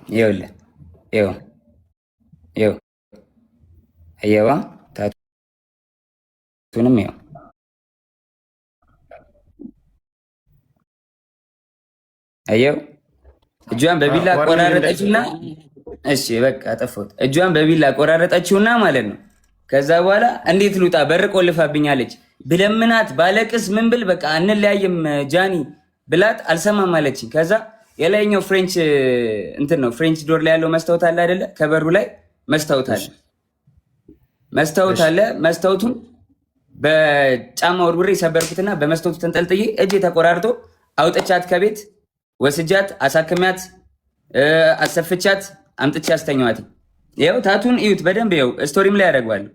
ይኸውልህ፣ ይኸው ይኸው አየዋ፣ tattoo ንም ይኸው አየው። እጇን በቢላ ቆራረጠችውና፣ እሺ በቃ አጠፋሁት። እጇን በቢላ ቆራረጠችውና ማለት ነው። ከዛ በኋላ እንዴት ልውጣ? በር ቆልፋብኛለች። ብለምናት ባለቅስ ምን ብል በቃ እንለያይም ጃኒ ብላት አልሰማም አለችኝ። ከዛ የላይኛው French እንትን ነው፣ French door ላይ ያለው መስታወት አለ አይደለ? ከበሩ ላይ መስታወት አለ፣ መስታወት አለ። መስታወቱን በጫማ ወርውሬ ሰበርኩትና በመስታወቱ ተንጠልጥዬ እጄ ተቆራርጦ አውጥቻት ከቤት ወስጃት አሳክሚያት አሰፍቻት አምጥቼ አስተኛዋት። ይኸው tattoo ን እዩት በደንብ ይኸው story ም ላይ ያደርገዋለሁ።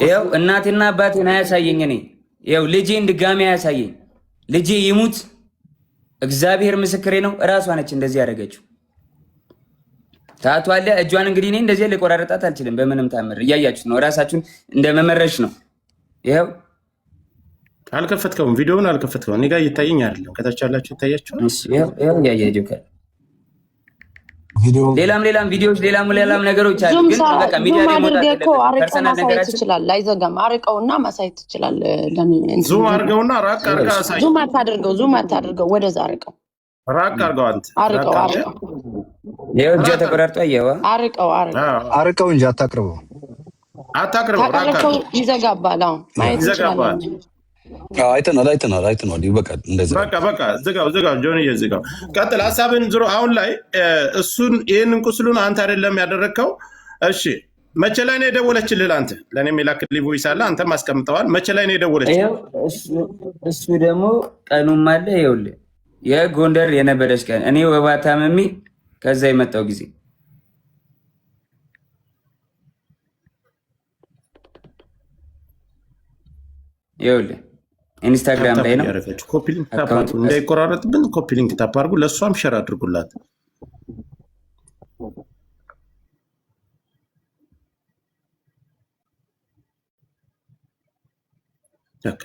ይኸው እናቴና አባቴን አያሳየኝ። እኔ ይኸው ልጄን ድጋሚ አያሳየኝ። ልጄ ይሙት፣ እግዚአብሔር ምስክሬ ነው። እራሷ ነች እንደዚህ ያደረገችው። tattoo አለ እጇን። እንግዲህ እኔ እንደዚህ ልቆራረጣት አልችልም በምንም ታምር። እያያችሁት ነው። እራሳችሁን እንደ መመረሽ ነው። ይኸው አልከፈትከውም፣ ቪዲዮውን አልከፈትከውም። እኔ ጋር እየታየኝ አይደለም። ከታች ያላችሁ ይታያችኋል። ይኸው እያየ ጆከር ሌላም ሌላም ቪዲዮዎች ሌላም ሌላም ነገሮች አሉ። ግን በቃ ሚዲያ ላይ መውጣት አርቀህ ማሳየት ትችላለህ። አይዘጋም። አርቀውና ማሳየት ትችላለህ። Zoom አድርገውና ራቅ አድርገህ አሳይ። Zoom አታድርገው፣ zoom አታድርገው፣ ወደዛ አርቀው፣ ራቅ አድርገው፣ አንተ አርቀው፣ አርቀው። ይኸው እጇ ተቆራርጦ አየኸዋ። አርቀው፣ አርቀው፣ አርቀው እንጂ አታቅርበው፣ አታቅርበው። ራቅ ካቀረብከው ይዘጋባል። አዎ ማየት ይዘጋባል። እንችላለን። አይተናል፣ አይተናል፣ አይተናል። ይበቃል። እንደዚህ በቃ በቃ፣ ዝጋው፣ ዝጋው፣ ጆንዬ ዝጋው። ቀጥል ሀሳብን። ዝሮ አሁን ላይ እሱን ይህንን ቁስሉን አንተ አይደለም ያደረግከው። እሺ መቼ ላይ ነው የደወለችልህ? ለአንተ ለእኔም የላክልኝ voice አለ፣ አንተም አስቀምጠዋል። መቼ ላይ ነው የደወለችልህ? ይኸው እሱ ደግሞ ቀኑም አለ። ይኸውልህ የጎንደር የነበረች ቀን እኔ ወባ ታምሜ ከዛ የመጣው ጊዜ ይኸውልህ ኢንስታግራም ላይ ነው። Copy link tap አድርጉ፣ እንዳይቆራረጥብን copy link tap አድርጉ። ለእሷም share አድርጉላት። በቃ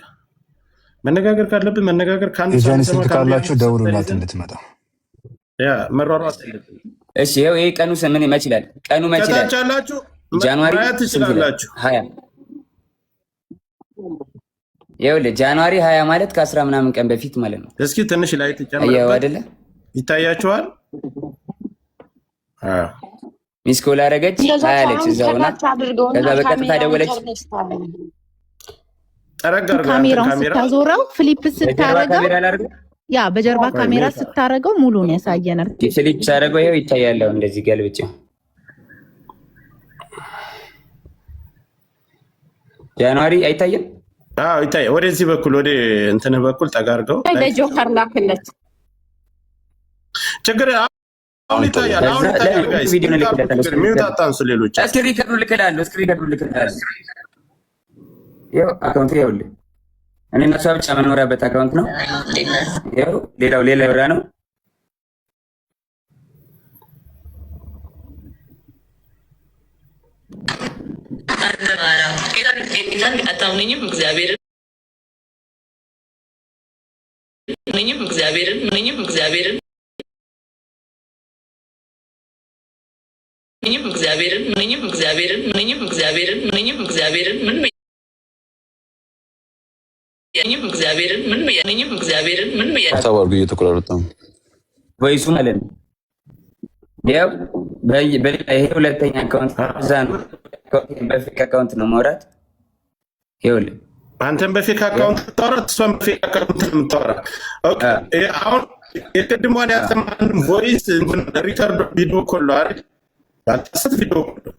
መነጋገር ካለብን መነጋገር፣ ከአንድ ሰው የጃኒ አንሰማ ስልክ ከአንዱ ካላችሁ ያንዱ ደውሉላት ይዘን እንድትመጣ። ያ መሯሯጥ የለብንም። እሺ ይኸው ይሄ ቀኑ ምን መች ይላል? ቀኑ መች ይላል? ከታች ያላችሁ January ማየት ስንት ይላል? ትችላላችሁ። 20። ይኸውልህ January 20 ማለት ከአስራ ምናምን ቀን በፊት ማለት ነው። እስኪ ትንሽ ላይ አየኸው ትጨምርበት አይደለ? ይታያችኋል። አዎ Missed call አደረገች እንደዛ 20 አለች ሳይሆን እዛው ሆና። ከታች አድርገውና ከዛ በቀጥታ ካሜራውን ደወለች። turn ስታደርግ ጠረግ አድርገው ያንተን ካሜራውን ካሜራ ስታዞረው flip በጀርባ ስታረገው ካሜራ ላድርገው? ያ በጀርባ ቆይ ካሜራ mute ስታረገው ሙሉን ያሳየናል። Flip ሳደርገው ይኸው ይታያል። አሁን እንደዚህ ገልብጬ January አይታይም? አዎ ይታያል። ወደዚህ በኩል ወደ እንትንህ በኩል ጠጋ አድርገው። ለጆከር ላክለት። ችግር አሁን ይታያል። አሁን ከዛ ይታያል። Guys ቪዲዮ Mute አድርጉ። ልክለታለሁ። ችግር mute አታንሱ። ሌሎች እስኪ record ኡ ልክላለሁ። እስኪ record ኡ ልክላለሁ። ይኸው account ይኸውልህ፣ እኔ እና እሷ ብቻ የምንኖራበት account ነው። ይኸው ሌላው ሌላ ወራ ነው። አታምነኝም? እግዚአብሔርን ምንም እግዚአብሔርን ምንም እግዚአብሔርን ምንም እግዚአብሔርን ምንም እግዚአብሔርን ምንም እግዚአብሔርን ምንም እግዚአብሔርን ምንም ምንም እግዚአብሔርን ምንም ምንም እግዚአብሔርን ምንም ሀሳብ አድርጎ እየተቆራረጠ ነው። Voice ኡ ማለት ነው። ያው በሌላ ይሄ ሁለተኛ account እዛ ነው። በ fake account ነው ማውራት። ይኸውልህ አንተም በ fake account ታወራ፣ እሷም በ fake account ነው የምታወራ። Okay፣ አሁን የቅድሟን ያሰማን voice record video call ነው አይደል? ባልተሳሳት video call ነው።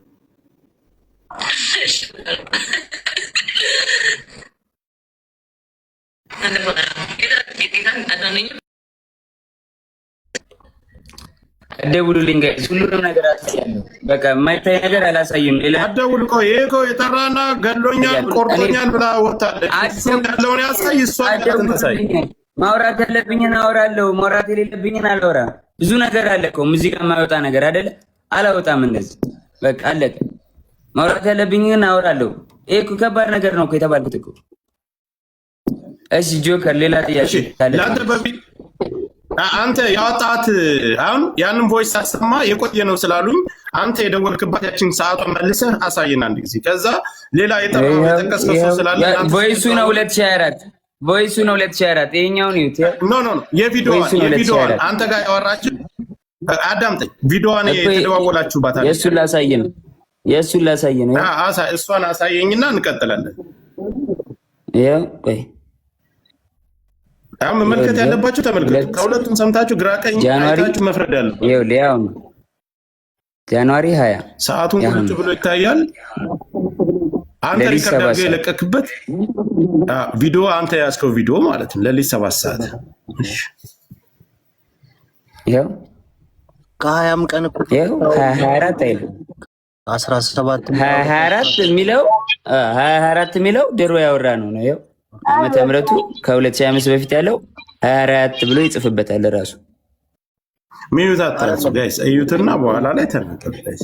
አትደውሉልኝ guys፣ ሁሉንም ነገር አሳያለሁ። በቃ የማይታይ ነገር አላሳይም። ሌላ አትደውል እኮ ይሄ እኮ የጠራና ገሎኛል ቆርጦኛል ብላ ወጣለች። እሱ ያለውን ያሳይ፣ እሷ ያላትን ታሳይ። አትደውሉልኝ። ማውራት ያለብኝን አወራለሁ፣ ማውራት የሌለብኝን አላወራም። ብዙ ነገር አለ እኮ ሙዚቃ የማይወጣ ነገር አይደለ? አላወጣም። እንደዚህ በቃ አለቀ። ማውራት ያለብኝን አወራለሁ። ይሄ እኮ ከባድ ነገር ነው እኮ የተባልኩት እኮ። እሺ ጆከር፣ ሌላ ጥያቄ እሺ ካለ ለአንተ በፊት አንተ ያወጣት አሁን ያንን voice ሳሰማ የቆየ ነው ስላሉኝ አንተ የደወልክባት ያችን ሰዓቷን መልሰህ አሳየን አንድ ጊዜ። ከዛ ሌላ የጠራው የጠቀስከው ሰው ስላለ voice ኡ ነው 2024፣ voice ኡ ነው 2024። ይኸኛውን ይዩት። No, no, የቪዲዮዋን አንተ ጋር ያወራችው፣ አዳምጠኝ። ቪዲዮዋን የተደዋወላችሁባት የእሱን ላሳይ ነው፣ የእሱን ላሳይ ነው። እሷን አሳየኝና እንቀጥላለን። ይኸው ቆይ። አሁን መመልከት ያለባችሁ ተመልከቱ። ከሁለቱም ሰምታችሁ ግራ ቀኝ አይታችሁ መፍረድ ያለባችሁ። ይኸውልህ ያው ነው January 20። ሰዓቱን ቁጭ ብሎ ይታያል። አንተ record አድርገህ የለቀክበት ቪዲዮ፣ አንተ የያዝከው ቪዲዮ ማለት ነው። ሌሊት 7 ሰዓት። ይኸው። ከ20ም ቀን እኮ ይኸው 2024 አይልም። 17። 2024 የሚለው፣ 2024 የሚለው ድሮ ያወራ ነው ነው። ይኸው ዓመተ ምሕረቱ ከ2025 በፊት ያለው 24 ብሎ ይጽፍበታል ራሱ። Mute አታንሱ guys፣ እዩትና በኋላ ላይ ተናገሩ guys።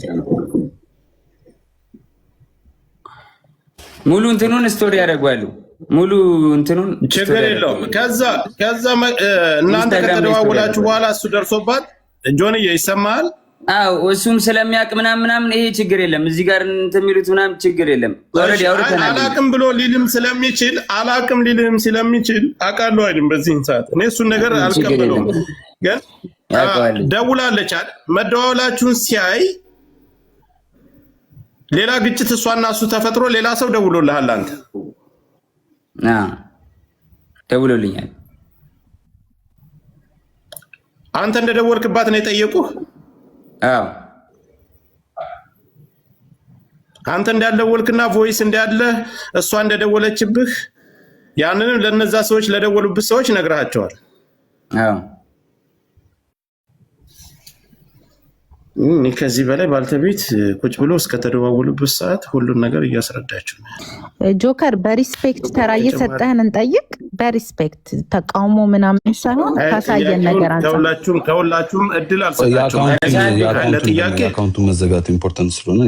ሙሉ እንትኑን story ያደርጓሉ። ሙሉ እንትኑን ችግር የለውም። ከዛ እናንተ ከተደዋወላችሁ በኋላ እሱ ደርሶባት፣ ጆንዬ ይሰማሃል? አዎ፣ እሱም ስለሚያውቅ ምናምን ምናምን ይሄ ችግር የለም። እዚህ ጋር እንትን የሚሉት ምናምን ችግር የለም። Already አውርተናል። አላቅም ብሎ ሊልም ስለሚችል፣ አላቅም ሊልም ስለሚችል አውቃለሁ አይልም። በዚህን ሰዓት እኔ እሱን ነገር አልቀበለውም። ግን ደውላለች አይደል? መደዋወላችሁን ሲያይ ሌላ ግጭት እሷና እሱ ተፈጥሮ ሌላ ሰው ደውሎልሃል አንተ። ደውሎልኛል። አንተ እንደደወልክባት ነው የጠየቁህ? አዎ። አንተ እንዳልደወልክና voice እንዳለ እሷ እንደደወለችብህ ያንንም ለነዛ ሰዎች፣ ለደወሉብህ ሰዎች ነግረሃቸዋል። አዎ። እኔ ከዚህ በላይ ባልተቤት ቁጭ ብሎ እስከተደዋወሉበት ሰዓት ሁሉን ነገር እያስረዳችሁ ነው። ጆከር፣ በ respect ተራ እየሰጠህን እንጠይቅ። በ respect፣ ተቃውሞ ምናምን ሳይሆን ካሳየን ነገር አንጻር። ከሁላችሁም እድል አልሰጣችሁም። ለጥያቄ የ account ኡ መዘጋት important ስለሆነ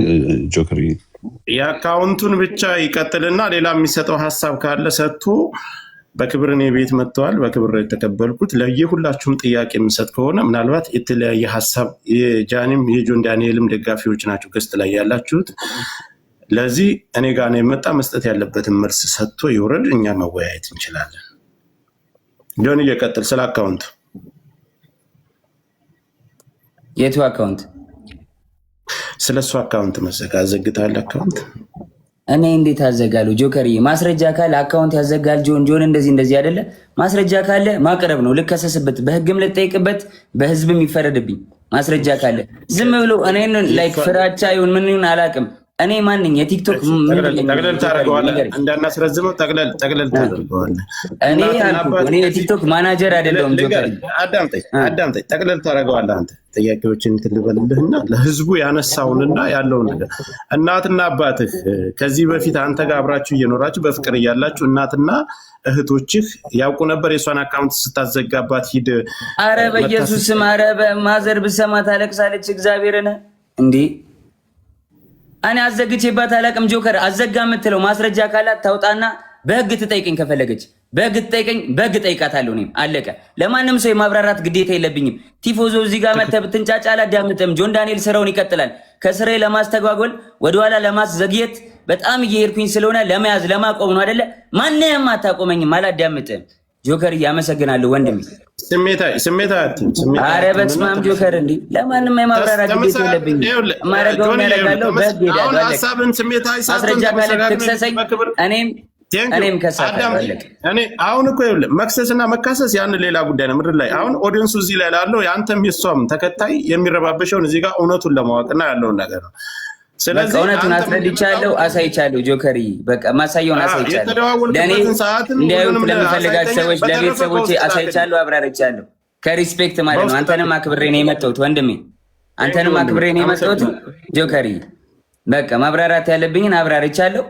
ጆከር። የ account ኡን ብቻ ይቀጥልና ሌላ የሚሰጠው ሀሳብ ካለ ሰጥቶ በክብር እኔ ቤት መጥተዋል። በክብር የተቀበልኩት። ለየሁላችሁም ጥያቄ የምሰጥ ከሆነ ምናልባት የተለያየ ሀሳብ፣ የጃኒም የጆን ዳንኤልም ደጋፊዎች ናቸው guest ላይ ያላችሁት። ለዚህ እኔ ጋር ነው የመጣ፣ መስጠት ያለበትን መልስ ሰጥቶ ይውረድ። እኛ መወያየት እንችላለን። ጆን እየቀጥል ስለ account ኡ። የቱ account? ስለ እሱ account መዘጋ፣ ዘግተሃል account? እኔ እንዴት አዘጋለሁ? ጆከርዬ፣ ማስረጃ ካለ account ያዘጋል። ጆን ጆን እንደዚህ እንደዚህ አይደለ? ማስረጃ ካለ ማቅረብ ነው። ልከሰስበት፣ በህግም ልጠይቅበት፣ በህዝብም ይፈረድብኝ። ማስረጃ ካለ ዝም ብሎ እኔን like ፍራቻ ይሁን ምን ይሁን አላውቅም። እኔ ማንኝ የቲክቶክ ጠቅለል ታደርገዋለህ፣ እንዳናስረዝመው ጠቅለል ጠቅለል ታደርገዋለህ። እኔ አልኩህ፣ እኔ የቲክቶክ ማናጀር አይደለሁም ጆከር። አዳምጠኝ አዳምጠኝ፣ ጠቅለል ታደርገዋለህ። አንተ ጥያቄዎችን እንትን ልበልልህና ለህዝቡ ያነሳውንና ያለውን ነገር፣ እናትና አባትህ ከዚህ በፊት አንተ ጋር አብራችሁ እየኖራችሁ በፍቅር እያላችሁ እናትና እህቶችህ ያውቁ ነበር የእሷን account ስታዘጋባት ሂድ? አረ በኢየሱስ ስም፣ አረ በ mother ብሰማ ታለቅሳለች። እግዚአብሔርን እንዴ፣ እኔ አዘግቼባት አላቅም። ጆከር፣ አዘጋ የምትለው ማስረጃ ካላት ታውጣና በህግ ትጠይቀኝ። ከፈለገች በህግ ትጠይቀኝ፣ በህግ ጠይቃታለሁ። እኔም አለቀ። ለማንም ሰው የማብራራት ግዴታ የለብኝም። ቲፎዞ እዚህ ጋር መተህ ብትንጫጫ አላዳምጥም። ጆን ዳንኤል ስራውን ይቀጥላል። ከስራዬ ለማስተጓጎል፣ ወደኋላ ለማስዘግየት በጣም እየሄድኩኝ ስለሆነ ለመያዝ ለማቆም ነው አይደለ? ማንንም አታቆመኝም። አላዳምጥም። ጆከር፣ እያመሰግናለሁ ወንድሜ። ስሜታዊ ስሜታዊ አትሁን። አረ በስመ አብ ጆከር፣ እንዲህ ለማንም የማብራራት ግዴታ የለብኝም። የማደርገውን ያደርጋለሁ። በህግ ሄዳለሁ። አለቀ። ሀሳብን ስሜታዊ ሳትሆን ማስረጃ ካለ ትክሰሰኝ። እኔም ከሳታለሁ። አለቀ። እኔ አሁን እኮ ይኸውልህ መክሰስና መካሰስ ያን ሌላ ጉዳይ ነው። ምድር ላይ አሁን audience ኡ እዚህ ላይ ላለው የአንተም የሷም ተከታይ የሚረባበሸውን እዚህ ጋር እውነቱን ለማወቅና ያለውን ነገር ነው። በቃ እውነቱን አስረድቻለሁ፣ አሳይቻለሁ። ጆከር፣ በቃ ማሳየውን አሳይቻለሁ። ለእኔ የተደዋወልክበትን ሰዓትም እንዲያዩት ሁሉንም ለምፈልጋቸው አሳይተኛል። ሰዎች በተረፈ ለቤተሰቦቼ በውስጥ ላክልኝ። አሳይቻለሁ፣ አብራርቻለሁ። ከ respect ማለት ነው። በውስጥ አንተንም አክብሬ ነው የመጣሁት ወንድሜ፣ አንተንም አክብሬ ነው የመጣሁት ጆከሪ። በቃ ማብራራት ያለብኝን አብራርቻለሁ።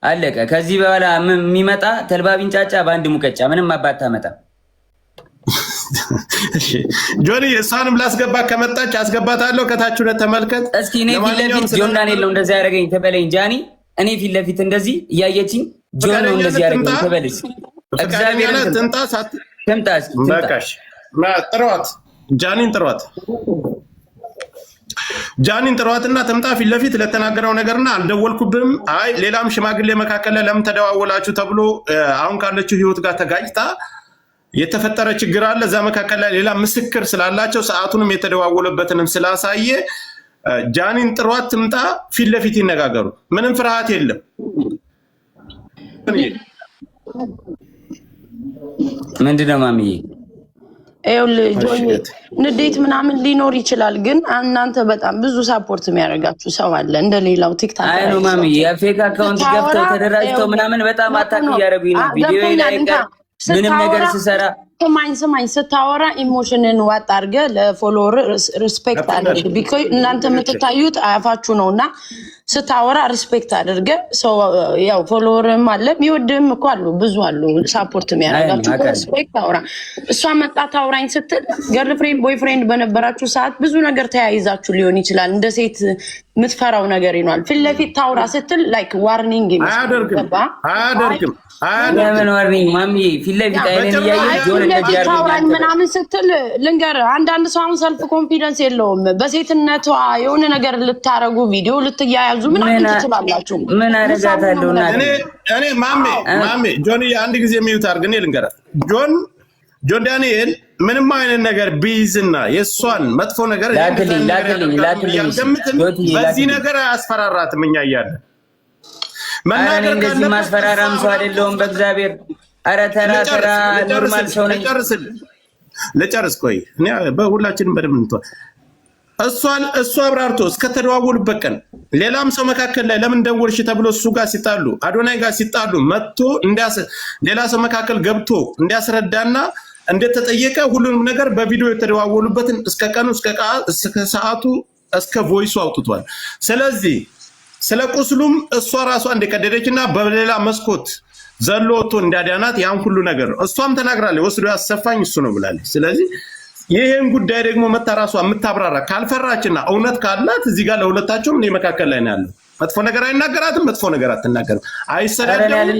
አለቀ። ከዚህ በኋላ የሚመጣ ተልባ ቢንጫጫ በአንድ ሙቀጫ ምንም አባት ታመጣም። ጆኒ፣ እሷንም ላስገባ፣ ከመጣች አስገባታለሁ። ከታች ሁነት ተመልከት። እስኪ እኔ ፊት ለማንኛውም ለፊት ጆን ዳንኤል ነው እንደዚህ ያደረገኝ ትበለኝ ጃኒ። እኔ ፊት ለፊት እንደዚህ እያየችኝ ጆን ነው እንደዚህ ያደረገኝ ትበል እስኪ። ፈቃደኛ እግዚአብሔርን ናት፣ ትምጣ ትምጣ ትምጣ እስኪ ትምጣ። በቃሽ። ጥሯት፣ ጃኒን ጥሯት፣ ጃኒን ጥሯትና ትምጣ ፊት ለፊት ለተናገረው ነገርና አልደወልኩብህም፣ አይ ሌላም ሽማግሌ መካከል ላይ ለምን ተደዋወላችሁ ተብሎ አሁን ካለችው ህይወት ጋር ተጋጭታ የተፈጠረ ችግር አለ። እዛ መካከል ላይ ሌላ ምስክር ስላላቸው ሰዓቱንም የተደዋወለበትንም ስላሳየ ጃኒን ጥሯት ትምጣ፣ ፊት ለፊት ይነጋገሩ። ምንም ፍርሃት የለም። ምንድን ነው ማሚዬ? ይኸውልህ ጆኒ፣ ንዴት ምናምን ሊኖር ይችላል፣ ግን እናንተ በጣም ብዙ support የሚያደርጋችሁ ሰው አለ። እንደሌላው TikTok አይ ነው ማሚዬ፣ የ fake account ገብተው ተደራጅተው ምናምን በጣም attack እያደረጉኝ ነው። ቪዲዮ ላይ ምንም ነገር ስሰራ ስማኝ ስማኝ፣ ስታወራ emotion ን ዋጥ አድርገህ ለ follower respect አድርግ። because እናንተ የምትታዩት አፋችሁ ነው እና ስታወራ respect አድርገህ ሰው ያው follower ም አለ የሚወድህም እኮ አሉ፣ ብዙ አሉ support የሚያደርጋችሁ። Respect አውራ። እሷ መጣ ታውራኝ ስትል girlfriend boyfriend በነበራችሁ ሰዓት ብዙ ነገር ተያይዛችሁ ሊሆን ይችላል። እንደ ሴት የምትፈራው ነገር ይኗል። ፊት ለፊት ታውራ ስትል like warning ይመስላል። አያደርግም ለምን warning ማሚዬ? ፊት ለፊት አይኔን እያየች ጆን እንደዚህ ታውራኝ ምናምን ስትል ልንገርህ፣ አንዳንድ ሰው አሁን self confidence የለውም። በሴትነቷ የሆነ ነገር ልታረጉ ቪዲዮ ልትያያዙ ምናምን ትችላላችሁ። ምን አደርጋታለሁ? እኔ ማሜ ማሜ ጆን አንድ ጊዜ mute አድርግ። እኔ ልንገርህ፣ ጆን ዳንኤል ምንም አይነት ነገር ቢይዝና የእሷን መጥፎ ነገር ላክልኝ ላክልኝ ላክልኝ በዚህ ነገር አያስፈራራትም። እኛ እያለን መናገር እንደዚህ ማስፈራራም ሰው አይደለሁም። በእግዚአብሔር ኧረ ተራ ተራ normal ሰው ነኝ። ልጨርስ ቆይ፣ በሁላችንም በደንብ እንተዋል። እሱ አብራርቶ እስከተደዋወሉበት ቀን ሌላም ሰው መካከል ላይ ለምን ደወልሽ ተብሎ እሱ ጋር ሲጣሉ አዶናይ ጋር ሲጣሉ መጥቶ ሌላ ሰው መካከል ገብቶ እንዲያስረዳና እንደተጠየቀ ሁሉንም ነገር በቪዲዮ የተደዋወሉበትን እስከ ቀኑ እስከ ሰዓቱ እስከ voice ኡ አውጥቷል። ስለዚህ ስለ ቁስሉም እሷ ራሷ እንደቀደደች እና በሌላ መስኮት ዘሎ ወጥቶ እንዳዳናት ያን ሁሉ ነገር ነው እሷም ተናግራለች። ወስዶ ያሰፋኝ እሱ ነው ብላለች። ስለዚህ ይህን ጉዳይ ደግሞ መታ ራሷ የምታብራራ ካልፈራችና እውነት ካላት እዚህ ጋር ለሁለታቸውም እኔ መካከል ላይ ነው ያለው። መጥፎ ነገር አይናገራትም፣ መጥፎ ነገር አትናገርም። አይሰዳደቡም።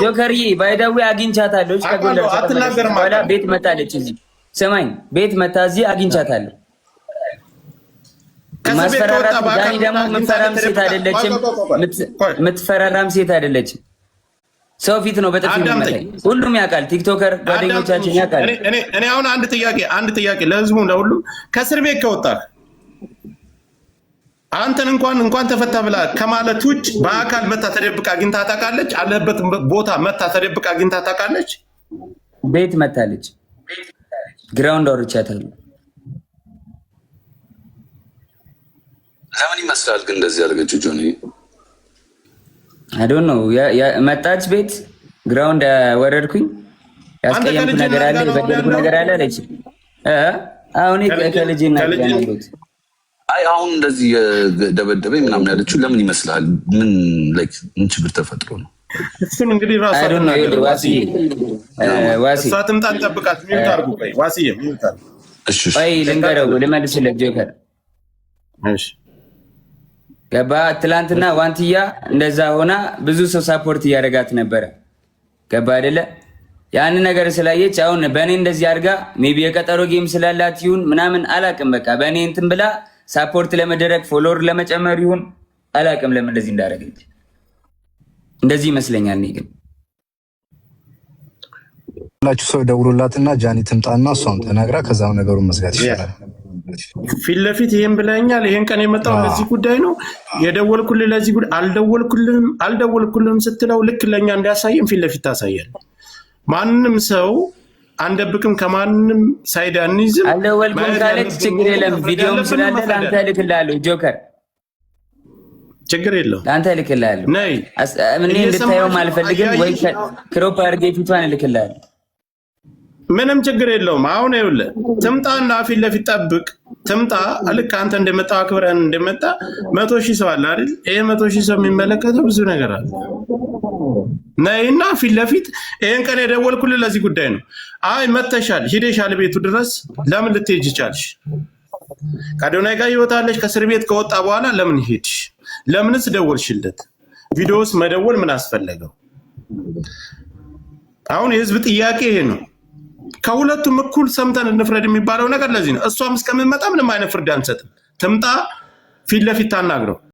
ጆከርዬ by the way አግኝቻታለሁ። ከጎንደር አትናገርም። ቤት መታለች። እዚህ ስማኝ፣ ቤት መታ እዚህ አግኝቻታለሁ። ማስፈራራት ዳኒ ደግሞ የምትፈራም ሴት አይደለችም። የምትፈራራም ሴት አይደለችም። ሰው ፊት ነው በጥፊ የሚመታኝ። ሁሉም ያውቃል። TikToker ጓደኞቻችን ያውቃል። እኔ አሁን አንድ ጥያቄ አንድ ጥያቄ ለህዝቡ ለሁሉም፣ ከእስር ቤት ከወጣህ አንተን እንኳን ተፈታ ብላ ከማለት ውጭ በአካል መታ ተደብቃ አግኝታ ታውቃለች? አለበት ቦታ መታ ተደብቃ አግኝታ ታውቃለች? ቤት መታለች። Ground አውርቻታለሁ። ለምን ይመስላል ግን እንደዚህ ያደረገችው ጆኒ? I don't know። መጣች ቤት ground ወረድኩኝ። ያስቀየምኩ ነገር አለ የበደልኩ ነገር አለ አለች። አሁን ከልጄ እናት ጋር ነው ያለሁት። አይ አሁን እንደዚህ ደበደበኝ ምናምን ያለችው ለምን ይመስላል? ምን like ምን ችግር ተፈጥሮ ነው? እሱን እንግዲህ ራሷ እሷ ትምጣ እንጠብቃት። Mute አድርጉ። ቆይ ዋስዬ mute አድርጉ። ቆይ ልንገረው፣ ልመልስለት ጆከር። እሺ ገባ። ትላንትና ዋንትያ እንደዛ ሆና ብዙ ሰው support እያደረጋት ነበረ። ገባ አይደለ? ያን ነገር ስላየች አሁን በእኔ እንደዚህ አድርጋ maybe የቀጠሮ game ስላላት ይሁን ምናምን አላቅም። በቃ በእኔ እንትን ብላ support ለመደረግ follower ለመጨመር ይሁን አላቅም፣ ለምን እንደዚህ እንዳደረገች እንደዚህ ይመስለኛል። እኔ ግን ላችሁ ሰው ደውሎላትና ጃኒ ትምጣና እሷም ተናግራ ከዛም ነገሩን መዝጋት ይሻላል። ፊት ለፊት ይሄን ብለኛል፣ ይሄን ቀን የመጣው ለዚህ ጉዳይ ነው የደወልኩልህ፣ ለዚህ ጉዳይ አልደወልኩልህም አልደወልኩልህም ስትለው ልክ ለእኛ እንዲያሳየን ፊት ለፊት ታሳያል። ማንም ሰው አንደብቅም፣ ከማንም side አንይዝም። አልደወልኩም ካለች ችግር የለም። ቪዲዮም ስላለ ለአንተ እልክልሃለሁ ጆከር፣ ችግር የለውም። ለአንተ እልክልሃለሁ። ነይ እኔ እንድታየውም አልፈልግም፣ ወይ crop አድርጌ ፊቷን እልክልሃለሁ። ምንም ችግር የለውም። አሁን ይኸውልህ ትምጣና ፊት ለፊት ጠብቅ። ትምጣ ልክ አንተ እንደመጣ አክብረን እንደመጣ 100,000 ሰው አለ አይደል? ይሄ 100,000 ሰው የሚመለከተው ብዙ ነገር አለ። ነይና ፊት ለፊት ይሄን ቀን የደወልኩልህ ለዚህ ጉዳይ ነው። አይ መተሻል፣ ሂደሻል ቤቱ ድረስ ለምን ልትሄጂ ቻልሽ? ከአዶናይ ጋር ይወጣለሽ። ከእስር ቤት ከወጣ በኋላ ለምን ሄድሽ? ለምንስ ደወልሽለት? ቪዲዮስ መደወል ምን አስፈለገው? አሁን የህዝብ ጥያቄ ይሄ ነው። ከሁለቱም እኩል ሰምተን እንፍረድ የሚባለው ነገር ለዚህ ነው። እሷም እስከምንመጣ ምንም አይነት ፍርድ አንሰጥም። ትምጣ፣ ፊት ለፊት ታናግረው።